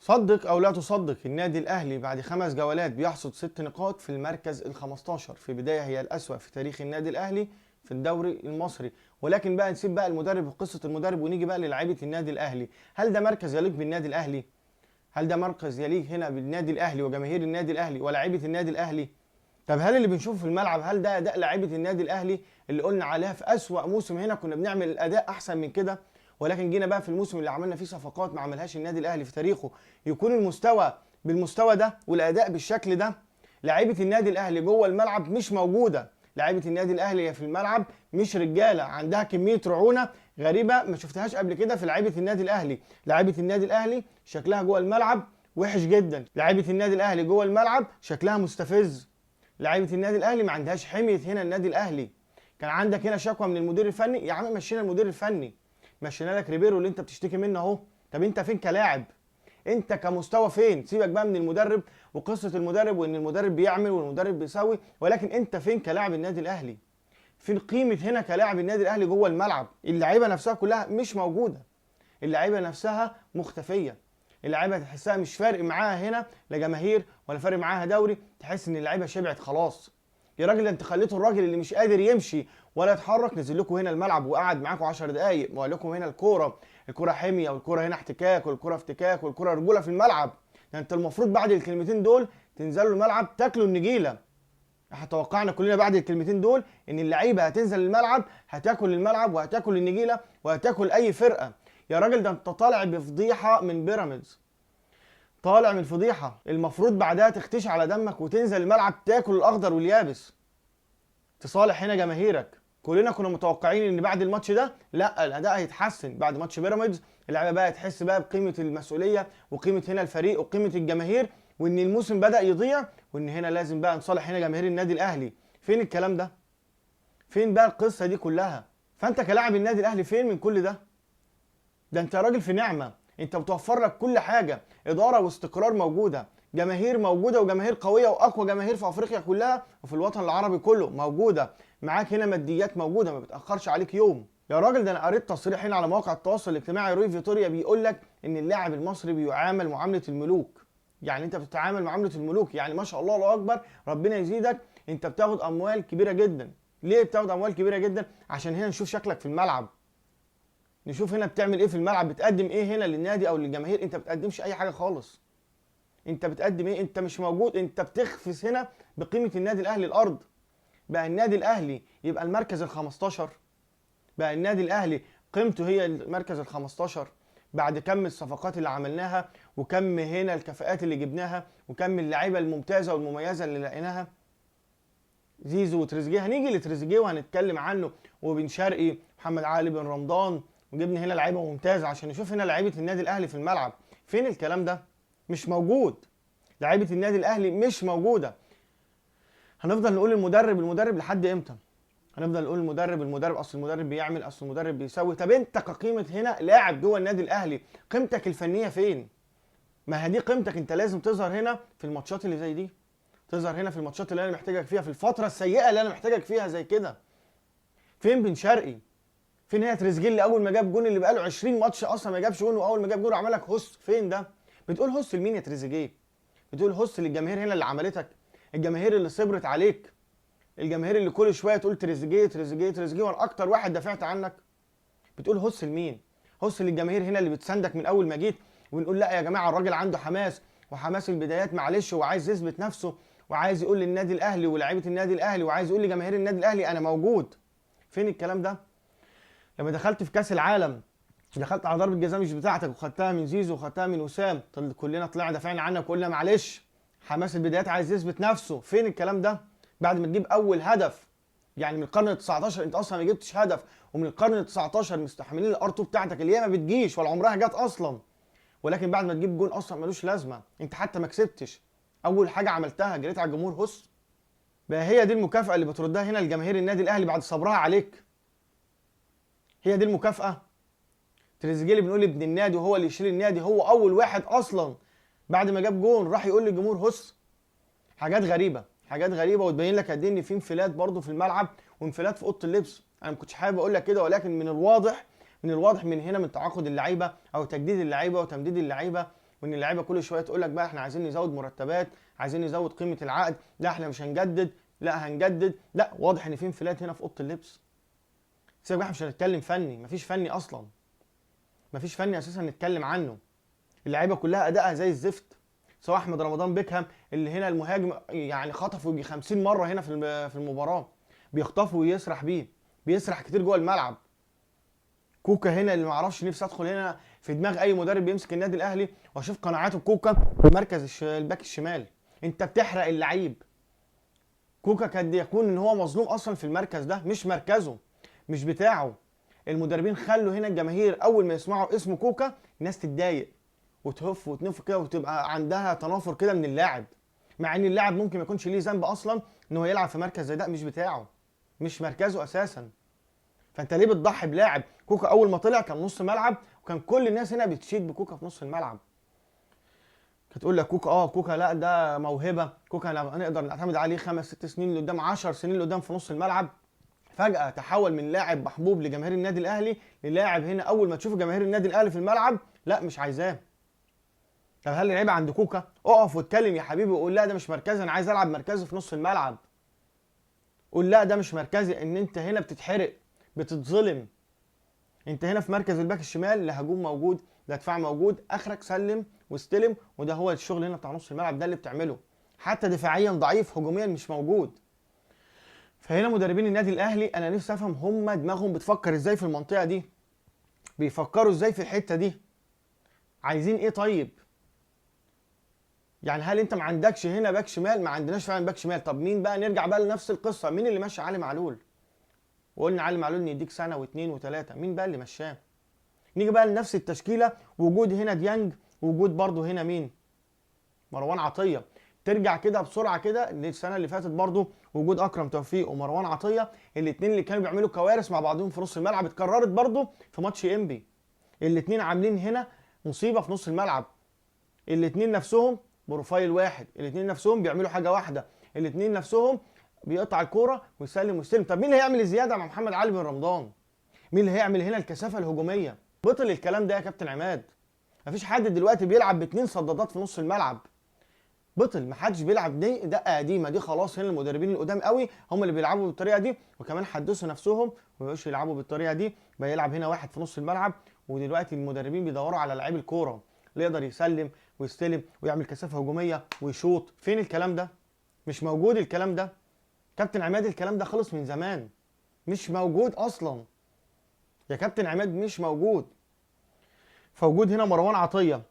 صدق او لا تصدق، النادي الاهلي بعد 5 جولات بيحصد 6 نقاط في المركز ال15، في بداية هي الاسوأ في تاريخ النادي الاهلي في الدوري المصري. ولكن بقى نسيب بقى المدرب وقصة المدرب ونيجي بقى للاعيبه النادي الاهلي. هل ده مركز يليق بالنادي الاهلي؟ هل ده مركز يليق هنا بالنادي الاهلي وجماهير النادي الاهلي ولاعيبه النادي الاهلي؟ طب هل اللي بنشوفه في الملعب هل ده اداء لاعيبه النادي الاهلي اللي قلنا عليها في اسوأ موسم؟ هنا كنا بنعمل الاداء احسن من كده، ولكن جينا بقى في الموسم اللي عملنا فيه صفقات ما عملهاش النادي الاهلي في تاريخه، يكون المستوى بالمستوى ده والاداء بالشكل ده. لاعيبه النادي الاهلي جوه الملعب مش موجودة، لاعيبه النادي الاهلي في الملعب مش رجاله، عندها كمية رعونة غريبة ما شفتهاش قبل كده في لاعيبه النادي الاهلي. لاعيبه النادي الاهلي شكلها جوه الملعب وحش جدا، لاعيبه النادي الاهلي جوه الملعب شكلها مستفز، لاعيبه النادي الاهلي ما عندهاش حمية. هنا النادي الاهلي كان عندك هنا شكوى من المدير الفني، يا عم مشينا المدير الفني، مشينا لك ريبيرو اللي انت بتشتكي منه اهو. طب انت فين كلاعب؟ انت كمستوى فين؟ سيبك بقى من المدرب وقصة المدرب وان المدرب بيعمل والمدرب بيسوي، ولكن انت فين كلاعب النادي الاهلي؟ فين قيمة هنا كلاعب النادي الاهلي جوه الملعب؟ اللعيبة نفسها كلها مش موجودة، اللعيبة نفسها مختفيه، اللعيبة تحسها مش فارق معاها هنا لا جماهير ولا فارق معاها دوري، تحس ان اللعيبة شبعت خلاص. يا راجل ده انت خليته الراجل اللي مش قادر يمشي ولا يتحرك نزل لكم هنا الملعب وقعد معاكم 10 دقايق وقال لكم هنا الكورة، الكورة حمية والكوره هنا احتكاك والكوره افتكاك والكوره رجوله في الملعب. ده انت المفروض بعد الكلمتين دول تنزلوا الملعب تاكلوا النجيله. احنا توقعنا كلنا بعد الكلمتين دول ان اللعيبة هتنزل الملعب هتاكل الملعب وهتاكل النجيله وهتاكل اي فرقه. يا راجل ده انت طالع بفضيحه من بيراميدز، طالع من فضيحة المفروض بعدها تختش على دمك وتنزل الملعب تاكل الاخضر واليابس، تصالح هنا جماهيرك. كلنا كنا متوقعين ان بعد الماتش ده لا الاداء هيتحسن، بعد ماتش بيراميدز اللعيبة بقى تحس بقى بقيمة المسؤولية وقيمه هنا الفريق وقيمه الجماهير، وان الموسم بدا يضيع وان هنا لازم بقى نصالح هنا جماهير النادي الاهلي. فين الكلام ده؟ فين بقى القصة دي كلها؟ فانت كلاعب النادي الاهلي فين من كل ده؟ ده انت راجل في نعمه، انت بتوفر لك كل حاجة، ادارة واستقرار موجودة، جماهير موجودة وجماهير قوية واقوى جماهير في افريقيا كلها وفي الوطن العربي كله موجودة، معاك هنا ماديات موجودة ما بتاخرش عليك يوم. يا راجل ده انا قريت تصريح هنا على مواقع التواصل الاجتماعي روي فيتوريا بيقول لك ان اللاعب المصري بيعامل معاملة الملوك. يعني انت بتتعامل معاملة الملوك، يعني ما شاء الله الله اكبر ربنا يزيدك، انت بتاخد اموال كبيرة جدا. ليه بتاخد اموال كبيرة جدا؟ عشان هنا نشوف شكلك في الملعب، نشوف هنا بتعمل ايه في الملعب، بتقدم ايه هنا للنادي او للجماهير. انت بتقدمش اي حاجة خالص، انت بتقدم ايه؟ انت مش موجود، انت بتخفس هنا بقيمة النادي الاهلي الارض. بقى النادي الاهلي يبقى المركز ال15، بقى النادي الاهلي قيمته هي المركز ال15 بعد كم الصفقات اللي عملناها وكم هنا الكفاءات اللي جبناها وكم اللعيبة الممتازة والمميزه اللي لقيناها، زيزو وتريزيجيه. هنيجي لتريزيجيه وهنتكلم عنه، وبن شرقي، محمد علي بن رمضان، وجبنا هنا لعيبة ممتازة عشان نشوف هنا لعيبة النادي الاهلي في الملعب. فين الكلام ده؟ مش موجود، لعيبة النادي الاهلي مش موجودة. هنفضل نقول المدرب المدرب لحد امتى؟ هنفضل نقول المدرب المدرب، اصل المدرب بيعمل، اصل المدرب بيسوي. طب انت كقيمه هنا لاعب جوه النادي الاهلي قيمتك الفنية فين؟ ما هي دي قيمتك، انت لازم تظهر هنا في الماتشات اللي زي دي، تظهر هنا في الماتشات اللي انا محتاجك فيها، في الفترة السيئة اللي انا محتاجك فيها زي كده. فين بن شرقي؟ فين هنا تريزيجيه اللي اول ما جاب جون، اللي بقاله 20 ماتش اصلا ما جابش جون، واول ما جاب جون عمل لك هس؟ فين ده؟ بتقول هس لمين يا تريزيجيه؟ بتقول هس للجماهير هنا اللي عملتك، الجماهير اللي صبرت عليك، الجماهير اللي كل شوية تقول تريزيجيه تريزيجيه تريزيجيه وانا اكتر واحد دافعت عنك. بتقول هس لمين؟ هس للجماهير هنا اللي بتساندك من اول ما جيت، ونقول لا يا جماعة الراجل عنده حماس وحماس البدايات، معلش هو عايز يثبت نفسه وعايز يقول للنادي الاهلي ولاعيبه النادي الاهلي وعايز يقول لجماهير النادي الاهلي انا موجود. فين الكلام ده؟ لما دخلت في كاس العالم دخلت على ضربه جزاء مش بتاعتك وخدتها من زيزو وخدتها من وسام، كلنا طلعنا دافعنا عنك وقلنا معلش حماس البدايات عايز يثبت نفسه. فين الكلام ده؟ بعد ما تجيب اول هدف، يعني من القرن ال19 انت اصلا ما جبتش هدف، ومن القرن ال19 مستحملين الار 2 بتاعتك اللي هي ما بتجيش ولا عمرها جت اصلا، ولكن بعد ما تجيب جون اصلا ملوش لازمه، انت حتى ما كسبتش. اول حاجة عملتها جريت على الجمهور هس. بقى هي دي المكافاة اللي بتردها هنا لجماهير النادي الاهلي بعد صبرها عليك؟ هي دي المكافاة؟ تريزيجيه اللي بنقول ابن النادي وهو اللي يشيل النادي، هو اول واحد اصلا بعد ما جاب جون راح يقول للجمهور هس. حاجات غريبة، حاجات غريبة، وتبين لك قد ايه ان في انفلات برضه في الملعب وانفلات في اوضة اللبس. انا ما كنتش حابب اقول لك كده، ولكن من الواضح من هنا من تعاقد اللعيبة او تجديد اللعيبة وتمديد اللعيبة وان اللعيبة كل شوية تقول لك بقى احنا عايزين نزود مرتبات، عايزين نزود قيمة العقد، لا احنا مش هنجدد، لا هنجدد، لا واضح ان في انفلات هنا في اوضة اللبس. سيبك احنا مش هنتكلم فني، مفيش فني اصلا، مفيش فني اساسا نتكلم عنه. اللعيبة كلها ادائها زي الزفت، سواء احمد رمضان بيكهام اللي هنا المهاجم يعني خطفه يجي 50 مرة هنا في المباراة، بيخطفه ويسرح بيه، بيسرح كتير جوه الملعب. كوكا هنا اللي ما اعرفش، نفسي ادخل هنا في دماغ اي مدرب بيمسك النادي الاهلي واشوف قناعاته بكوكا في مركز الباك الشمال. انت بتحرق اللعيب. كوكا كاد يكون ان هو مظلوم اصلا في المركز ده، مش مركزه، مش بتاعه. المدربين خلوا هنا الجماهير اول ما يسمعوا اسم كوكا الناس تتضايق وتهف وتنف كده وتبقى عندها تنافر كده من اللاعب، مع ان اللاعب ممكن ما يكونش ليه ذنب اصلا ان هو يلعب في مركز زي ده، مش بتاعه، مش مركزه اساسا. فانت ليه بتضحي بلاعب؟ كوكا اول ما طلع كان نص ملعب، وكان كل الناس هنا بتشيد بكوكا في نص الملعب، كانت تقول لك كوكا كوكا لا ده موهبة، كوكا هنقدر نعتمد عليه 5 6 سنين لقدام، 10 سنين لقدام في نص الملعب. فجأة تحول من لاعب محبوب لجماهير النادي الاهلي للاعب هنا اول ما تشوف جماهير النادي الاهلي في الملعب لا مش عايزاه. طب هل العيب عند كوكا؟ اقف واتكلم يا حبيبي وقول لا ده مش مركزي، انا عايز العب مركزي في نص الملعب. قول لا ده مش مركزي، ان انت هنا بتتحرق، بتتظلم. انت هنا في مركز الباك الشمال لا هجوم موجود لا دفاع موجود، اخرك سلم واستلم، وده هو الشغل هنا بتاع نص الملعب ده اللي بتعمله. حتى دفاعيا ضعيف، هجوميا مش موجود. فهنا مدربين النادي الاهلي انا نفسي افهم هم دماغهم بتفكر ازاي في المنطقة دي، بيفكروا ازاي في الحتة دي، عايزين ايه طيب؟ يعني هل انت ما عندكش هنا باك شمال؟ ما عندناش فعلا باك شمال. طب مين بقى؟ نرجع بقى لنفس القصة، مين اللي ماشي علي معلول؟ وقلنا علي معلول يديك سنة واثنين وثلاثة، مين بقى اللي مشاه؟ نيجي بقى لنفس التشكيلة، وجود هنا ديانج، وجود برده هنا مين؟ مروان عطية. ترجع كده بسرعة كده للسنة اللي فاتت برده وجود اكرم توفيق ومروان عطية، الاثنين اللي كانوا بيعملوا كوارث مع بعضهم في نص الملعب، اتكررت برده في ماتش انبي. الاثنين عاملين هنا مصيبة في نص الملعب، الاثنين نفسهم profile واحد، الاثنين نفسهم بيعملوا حاجة واحدة، الاثنين نفسهم بيقطع الكورة ويسلم ويستلم. طب مين اللي هيعمل الزيادة مع محمد علي بن رمضان؟ مين اللي هيعمل هنا الكثافة الهجومية؟ بطل الكلام ده يا كابتن عماد. مفيش حد دلوقتي بيلعب باثنين صدادات في نص الملعب، بطل، محدش بيلعب. دي دقه قديمة دي، خلاص هنا المدربين القدام قوي هم اللي بيلعبوا بالطريقة دي، وكمان حدثوا نفسهم وما بقوش يلعبوا بالطريقة دي، بقى يلعب هنا واحد في نص الملعب. ودلوقتي المدربين بيدوروا على لعيب الكورة اللي يقدر يسلم ويستلم ويعمل كثافة هجومية ويشوط. فين الكلام ده؟ مش موجود الكلام ده كابتن عماد، الكلام ده خلص من زمان، مش موجود اصلا يا كابتن عماد، مش موجود. فوجود هنا مروان عطية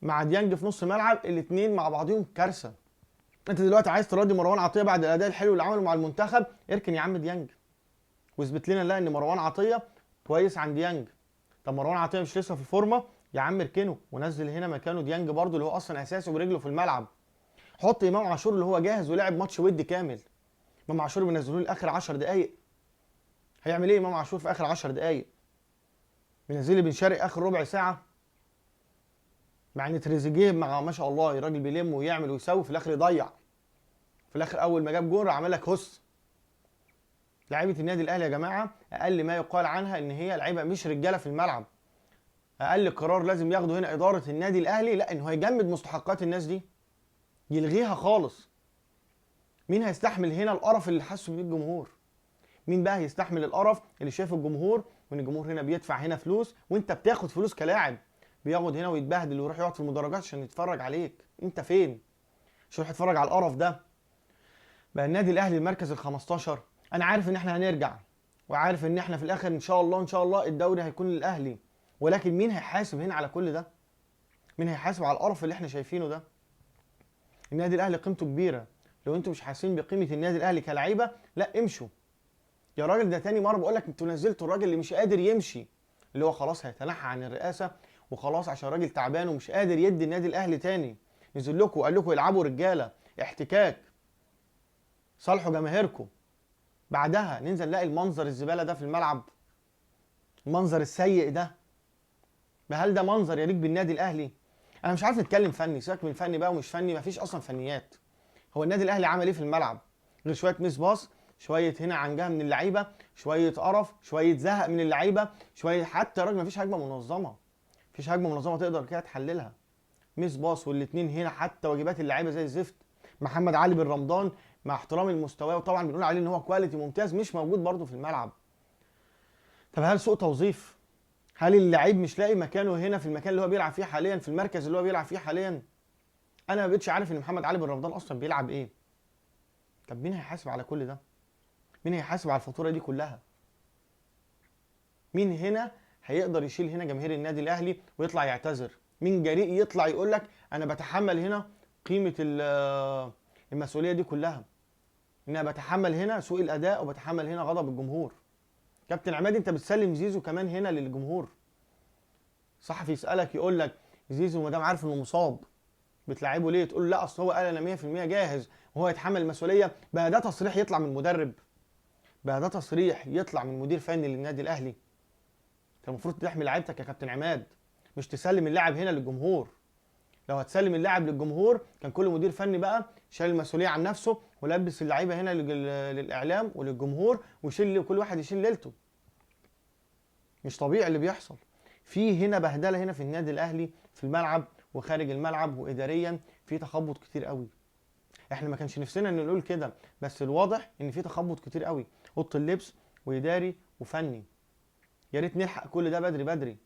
مع ديانج في نص الملعب، الاثنين مع بعضهم كارثة. انت دلوقتي عايز تراضي مروان عطية بعد الاداء الحلو اللي عمله مع المنتخب، اركن يا عم ديانج واثبت لنا لا ان مروان عطية كويس عن ديانج. طب مروان عطية مش لسه في الفورمة يا عم، اركنه ونزل هنا مكانه ديانج برده اللي هو اصلا اساسي ورجله في الملعب. حط امام عاشور اللي هو جاهز ولعب ماتش ودي كامل. امام عاشور بينزلوه لاخر 10 دقائق، هيعمل ايه امام عاشور في اخر 10 دقائق؟ بينزل بن شرقي اخر ربع ساعة، مع ان تريزيجيه مع ما شاء الله الراجل بيلم ويعمل ويسوي، في الاخر يضيع. في الاخر اول ما جاب جون عمل لك هس. لعيبة النادي الاهلي يا جماعة اقل ما يقال عنها ان هي لعيبة مش رجاله في الملعب. اقل قرار لازم ياخده هنا ادارة النادي الاهلي، لا انه هيجمد مستحقات الناس دي، يلغيها خالص. مين هيستحمل هنا القرف اللي حاسه بيه الجمهور؟ مين بقى هيستحمل القرف اللي شايفه الجمهور، وان الجمهور هنا بيدفع هنا فلوس وانت بتاخد فلوس كلاعب، بياخد هنا ويتبهدل ويروح يقعد في المدرجات عشان يتفرج عليك، انت فين؟ مش هيروح يتفرج على القرف ده. بقى النادي الاهلي المركز ال15. انا عارف ان احنا هنرجع، وعارف ان احنا في الاخر ان شاء الله ان شاء الله الدوري هيكون للاهلي، ولكن مين هيحاسب هنا على كل ده؟ مين هيحاسب على القرف اللي احنا شايفينه ده؟ النادي الاهلي قيمته كبيرة، لو انتوا مش حاسين بقيمة النادي الاهلي كلعيبه لا امشوا يا راجل. ده تاني مرة بقول لك انتوا نزلتوا الراجل اللي مش قادر يمشي، اللي هو خلاص هيتنحى عن الرئاسة وخلاص عشان الراجل تعبان ومش قادر يدي النادي الاهلي تاني. نزل لكم وقال لكم العبوا رجاله، احتكاك، صالحوا جماهيركم. بعدها ننزل نلاقي المنظر الزبالة ده في الملعب، المنظر السيء ده. هل ده منظر يليق بالنادي الاهلي؟ انا مش عارف نتكلم فني، سيبك من فني بقى ومش فني، مفيش اصلا فنيات. هو النادي الاهلي عمل ايه في الملعب غير شوية miss pass، شوية هنا عنجها من اللعيبة، شوية قرف، شوية زهق من اللعيبة، شوية حتى يا راجل مفيش هجمة منظمة، مفيش هجمة منظمة تقدر كده تحللها. miss pass، والاثنين هنا حتى واجبات اللعيبة زي الزفت. محمد علي بن رمضان مع احترامي لمستواه وطبعا بنقول عليه ان هو quality ممتاز، مش موجود برده في الملعب. طب هل سوء توظيف؟ هل اللعيب مش لاقي مكانه هنا في المكان اللي هو بيلعب فيه حاليا، في المركز اللي هو بيلعب فيه حاليا؟ انا ما بقتش عارف ان محمد علي بن رمضان اصلا بيلعب ايه. طب مين هيحاسب على كل ده؟ مين هيحاسب على الفاتورة دي كلها؟ مين هنا هيقدر يشيل هنا جماهير النادي الاهلي ويطلع يعتذر؟ مين جريء يطلع يقول لك انا بتحمل هنا قيمة المسؤولية دي كلها، ان انا بتحمل هنا سوء الاداء وبتحمل هنا غضب الجمهور؟ كابتن عماد انت بتسلم زيزو كمان هنا للجمهور. صحفي يسالك يقول لك زيزو ما دام عارف انه مصاب بتلعبه ليه؟ تقول لا اصل هو قال انا 100% جاهز وهو يتحمل المسؤولية. بقى ده تصريح يطلع من مدرب؟ بقى ده تصريح يطلع من مدير فني للنادي الاهلي؟ انت المفروض تحمي لعيبتك يا كابتن عماد، مش تسلم اللاعب هنا للجمهور. لو هتسلم اللاعب للجمهور كان كل مدير فني بقى شال المسؤولية عن نفسه ولبس اللعيبة هنا للاعلام وللجمهور، ويشيل كل واحد يشيل ليلته. مش طبيعي اللي بيحصل في هنا، بهدله هنا في النادي الاهلي في الملعب وخارج الملعب واداريا، في تخبط كتير قوي. احنا ما كانش نفسنا ان نقول كده، بس الواضح ان في تخبط كتير قوي، اوضة اللبس واداري وفني. يا ريت نلحق كل ده بدري بدري،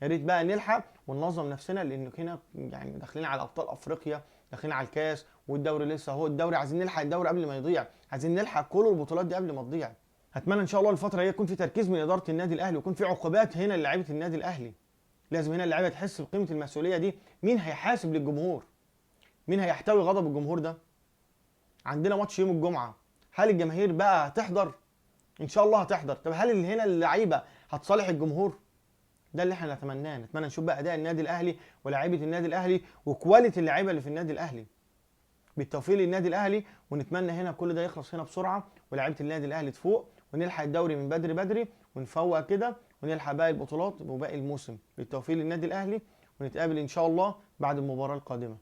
يا ريت بقى نلحق وننظم نفسنا، لان هنا يعني داخلين على ابطال افريقيا، داخلين على الكاس والدوري لسه اهو، الدوري عايزين نلحق الدوري قبل ما يضيع، عايزين نلحق كل البطولات دي قبل ما تضيع. اتمنى ان شاء الله الفترة دي يكون في تركيز من ادارة النادي الاهلي، ويكون في عقوبات هنا للاعيبه النادي الاهلي. لازم هنا اللعيبة تحس بقيمة المسؤولية دي. مين هيحاسب للجمهور؟ مين هيحتوي غضب الجمهور ده؟ عندنا ماتش يوم الجمعة، هل الجماهير بقى هتحضر؟ ان شاء الله هتحضر. طب هل هنا اللعيبة هتصالح الجمهور؟ ده اللي احنا نتمناه. نتمنى نشوف بقى اداء النادي الاهلي ولاعيبه النادي الاهلي و quality اللعيبة اللي في النادي الاهلي. بالتوفيق للنادي الاهلي، ونتمنى هنا كل ده يخلص هنا بسرعة، ولاعيبه النادي الاهلي تفوق، ونلحق الدوري من بدري بدري، ونفوق كده، ونلحق باقي البطولات وباقي الموسم. بالتوفيق للنادي الاهلي، ونتقابل ان شاء الله بعد المباراة القادمة.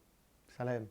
سلام.